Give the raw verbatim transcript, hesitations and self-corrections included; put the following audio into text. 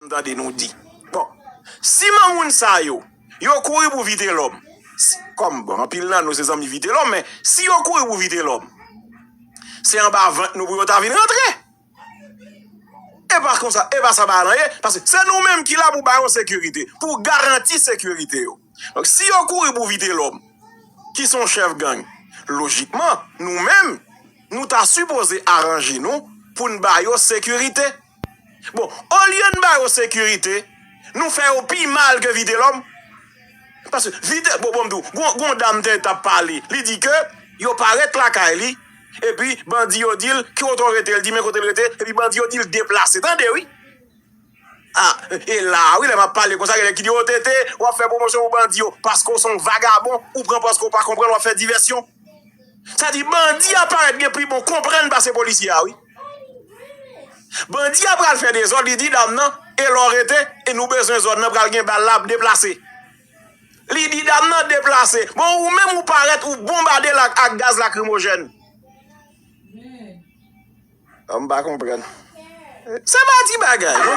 Tande nou di. Bon, si moun sa yo, yo kouri pou Vitelhomme, si, kòm, bon, anpil nan nou se zanmi Vitelhomme, men si yo kouri pou Vitelhomme, se anba vant nou pou yo ta vin rantre. E pa konsa, e pa sa bagay lan ye, paske se nou menm ki la pou ba yo sekirite, pou garanti sekirite yo. Donk, si yo kouri pou Vitelhomme, ki se yon chèf gang, lojikman, nou menm, nou ta sipoze aranje nou pou n ba yo sekirite. Bon, olye n ba yo sekirite, nou fè yo pi mal ke Vitelhomme. Paske Vite, bon, bon, m di w, gon, gon dam te t ap pale, li di ke yo parèt lakay li, epi bandi yo di l, ki kote w rete? L di men kote l rete, epi bandi yo di l deplase. Tande, wi. Ah, e la, wi, lè m ap pale konsa, gen nèg ki di, "O T T, w ap fè pwomosyon pou bandi yo, paske w se yon vagabon, ou pran paske w pa konprann, w ap fè divèsyon." Sa di, bandi a parèt gen pli bon konprann pase polisye a, wi. Bandi a pral fè dezòd, li di dam nan, "E lè w rete, e nou bezwen zòn nan, pral gen bal la, ap deplase." Li di dam nan deplase. Bon, ou menm ou parèt, ou bonbade l ak, ak gaz lakrimojèn. Ah, m pa konprann. Se pa ti bagay, non.